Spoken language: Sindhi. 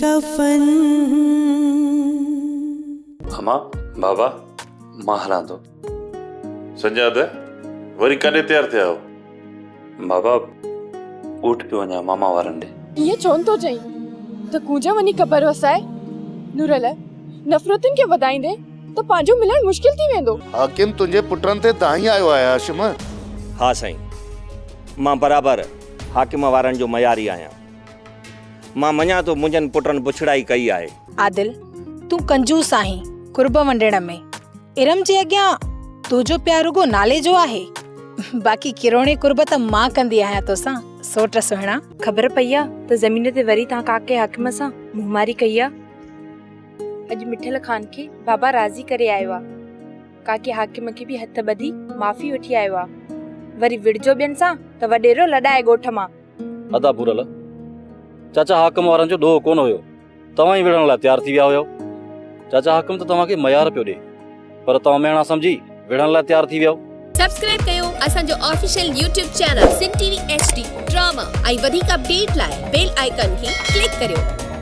ڪفن. امان، بابا، مان هلان ٿو. سجاد، وري ڪاڏي تيار ٿيا آهيو؟ بابا، ڳوٺ پيو وڃان ماما وارن ڏي. ائين ڇو نه ٿو چئين ته ڪونج وڃي قبر وسائي. نورل، نفرتن کي وڌائيندين ته پنهنجو ملڻ مشڪل ٿي ويندو. حاڪم تنهنجي پٽن تي دانهين آيو آهي هاشم. ها سائين، مان برابر حاڪم وارن جو مياري آهيان. مان مڃان ٿو منهنجن پٽن بڇڙائي ڪئي آهي. عادل، تون ڪنجوس آهين قرب ونڊڻ ۾. ارم جي اڳيان تنهنجو پيار رڳو نالي جو آهي. باقي ڪروڙين قرب ته مان ڪندي آهيان توسان سوٽ سهڻا. خبر پئي آ ته زمين تي وري توهان ڪاڪي حاڪم سان منهن ماري ڪئي آ. اڄ مٺل خان کي بابا راضي ڪري آيو آ. ڪاڪي حاڪم کي به هٿ ٻڌي معافي وٺي آيو آ. وري وڙهجو ٻين سان ته وڏيرو لڏائي ڳوٺ مان. ادا ڀورل، چاچا حاڪم وارن جو ڏوهه ڪونه هيو، توهان ئي وڙهڻ لاء تيار ٿي ويا هيؤ. چاچا حاڪم ته توهان کي ميار پيو ڏي، پر توهان مهڻا سمجهي وڙهڻ لاء تيار ٿي ويؤ. سبسڪرائب ڪيو اسان جو official YouTube channel Sindh T V H D drama ۽ وڌيڪ اپڊيٽ لاء بيل آئيڪان کي ڪلڪ ڪريو.